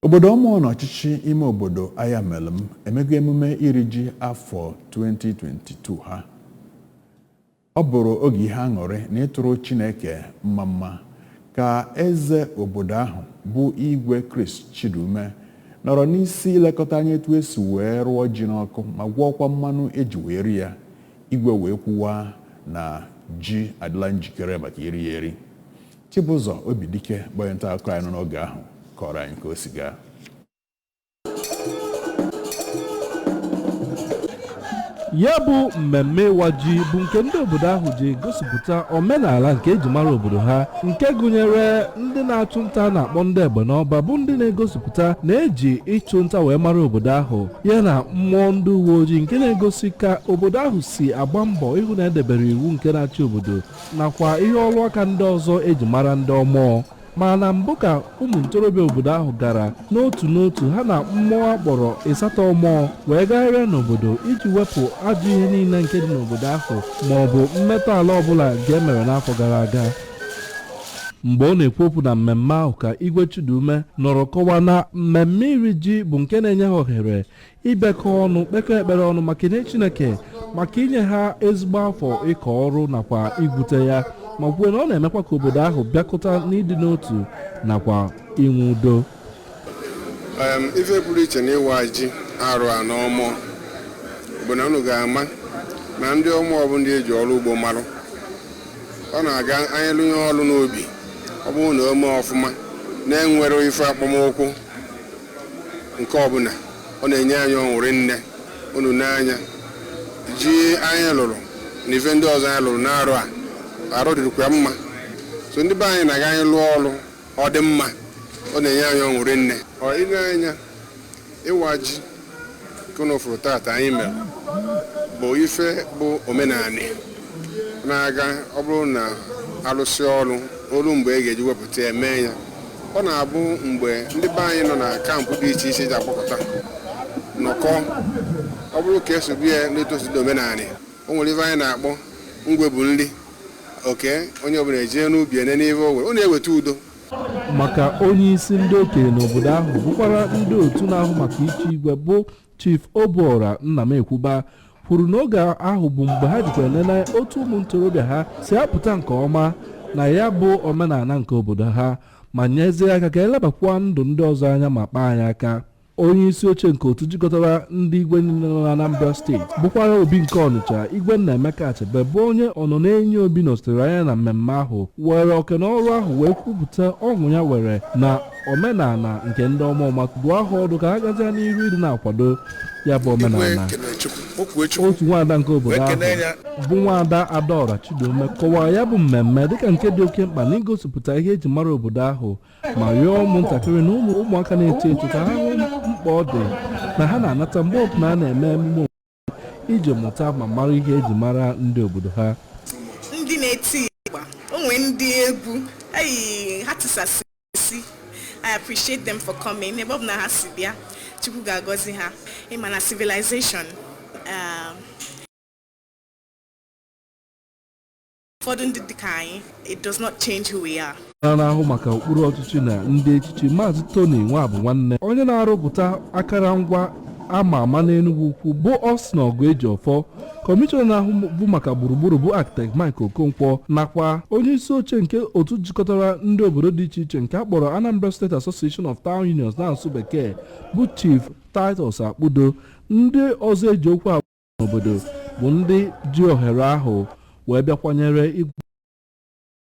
Obodo Ọmụọ na ọchịchị ime obodo Ayamelụm emego emume iri ji afọ 2022 ha. Ọ bụrụ oge ihe aṅụrị na ịtụrụ Chineke mma mma ka eze obodo ahụ bụ Igwe Chris Chidume nọrọ n'isi ilekọta anya etu esi wee rụọ ji n'ọkụ ma gwọọkwa mmanụ eji wee ri ya. Igwe wee kwuwa na ji adịla njikere maka iri ya eri. Chibụzọ Obidike bụ onye nta akụkọ anyị nọ n'oge ahụ kọrọ anyị ka o si gaa. Ya bụ mmemme ịwa ji bụ nke ndị obodo ahụ ji egosipụta omenala nke eji mara obodo ha, nke gụnyere ndị na-achụ nta na-akpọ ndị egbe n'ọba, bụ ndị na-egosipụta na-eji ịchụ nta wee mara obodo ahụ, ya na mmụọ ndị uwe ojii nke na-egosi ka obodo ahụ si agba mbọ ịhụ na edebere iwu nke na-achị obodo, nakwa ihe ọrụ aka ndị ọzọ eji mara ndị Ọmụọ. Ma na mbụ ka ụmụ ntorobịa obodo ahụ gara n'otu n'otu, ha na mmụọ akpọrọ Ịsatọ Ọmụọ wee gagharịa n'obodo iji wepụ ajọ ihe niile nke dị n'obodo ahụ ma ọ bụ mmetọ ala ọbụla nke e mere n'afọ gara aga. Mgbe ọ na-ekwu okwu na mmemme ahụ ka Igwe Chidume nọrọ kọwaa na mmemme iri ji bụ nke na-enye ha ohere ịbịakọ ọnụ, kpekọ ekpere ọnụ ma kene Chineke maka inye ha ezigbo afọ ịkọ ọrụ nakwa igwute ya, ma kwuo na ọ na-emekwa ka obodo ahụ bịakọta n'ịdị n'otu nakwa inwe udo. Ife pụrụ iche na ịwa ji arụ a n'Ọmụọ bụ na unu ga-ama na ndị Ọmụọ bụ ndị eji ọrụ ugbo marụ. Ọ na-aga anyị lụnye ọrụ n'obi, ọ bụrụ na o mee ọfụma na-enwere ife akpọmụkwụ nke ọbụla, ọ na-enye anyị ọṅụrị nne. Unu n'anya ji anyị lụrụ na ife ndị ọzọ anyị lụrụ n'arụ a, arụ dịrịkwa mma. So ndị be anyị na-aga anyị lụọ ọrụ ọ dị mma, ọ na-enye anyị ọṅụrị nne. Ọ ile anya ịwa ji nke fụrụ tata anyị mere bụ ife bụ omenanị na-aga. Ọ bụrụ na alụsị ọrụ olu mgbe e ga-eji wepụta ya mee ya, ọ na-abụ mgbe ndị be anyị nọ na kampụ dị iche iche ji agbakọta nọkọ. Ọ bụrụ ka esobi ya n'etosi dị omenanị, o nwere ife anyị na-akpọ ngwe bụ nri oke, onye ọbụla ejee n'ubi ene n'ife o were, ọ na-eweta udo. Maka onye isi ndị okenye n'obodo ahụ bụkwara ndị otu na-ahụ maka ichi igwe bụ Chief Obuora Nnamekwuba kwuru na oge ahụ bụ mgbe ha jikwara nene otu ụmụ ntorobịa ha si apụta nke ọma na ya bụ omenala nke obodo ha, ma nyezie aka ka elebakwa ndụ ndị ọzọ anya ma kpaa anyị aka. Onye isi oche nke otu jikọtara ndị igwe niile nọ na Anambra steeti bụkwara obi nke Ọnịcha, Igwe Nnaemeka Achebe, bụ onye ọnọ na-enye obi nọchitere anya na mmemme ahụ, were oke n'ọrụ ahụ wee kwupụta ọṅụ ya were na omenala nke ndị Ọmụọ, dụọ ha ọdụ ka ha gazie n'iru ịdị na-akwado ya bụ omenala. Otu nwaada nke obodo ahụ bụ nwaada Adaọra Chidome kọwara ya bụ mmemme dịka nke dị oke mkpa n'igosipụta ihe eji mara obodo ahụ, ma rịọ ụmụntakịrị na ụmụaka na-eto eto ka ha hụ mkpa ọ dị na ha na-anata mgbe ọbụla a na-eme emume iji mụta ma mara ihe eji mara ndị obodo ha. Ndị na-eti ịgba, onwe ndị egwu eyi ha tisasị. I appreciate them for coming. Ebe ọ bụ na ha si bịa, Chukwu ga-agọzi ha. Ịma na civilization, ụfọdụ ndị dịka anyị, it does not change who we are. Na-ahụ maka ụkpụrụ ọchịchị na ndị echichi, Maazị Tony Nwabụnwanne, onye na-arụpụta akụrụngwa ama ama n'Enugwu Ukwu bụ Austin Ọgụejiọfọ, kọmishọna na-ahụ bụ maka gburugburu bụ Architect Mike Okonkwo, nakwa onye isi oche nke otu jikọtara ndị obodo dị iche iche nke a kpọrọ Anambra State Association of Town Unions na asụsụ bekee bụ Chief Titus Akpudo. Ndị ọzọ eji okwu abụọ n'obodo bụ ndị ji ohere ahụ wee bịakwanyere igwe.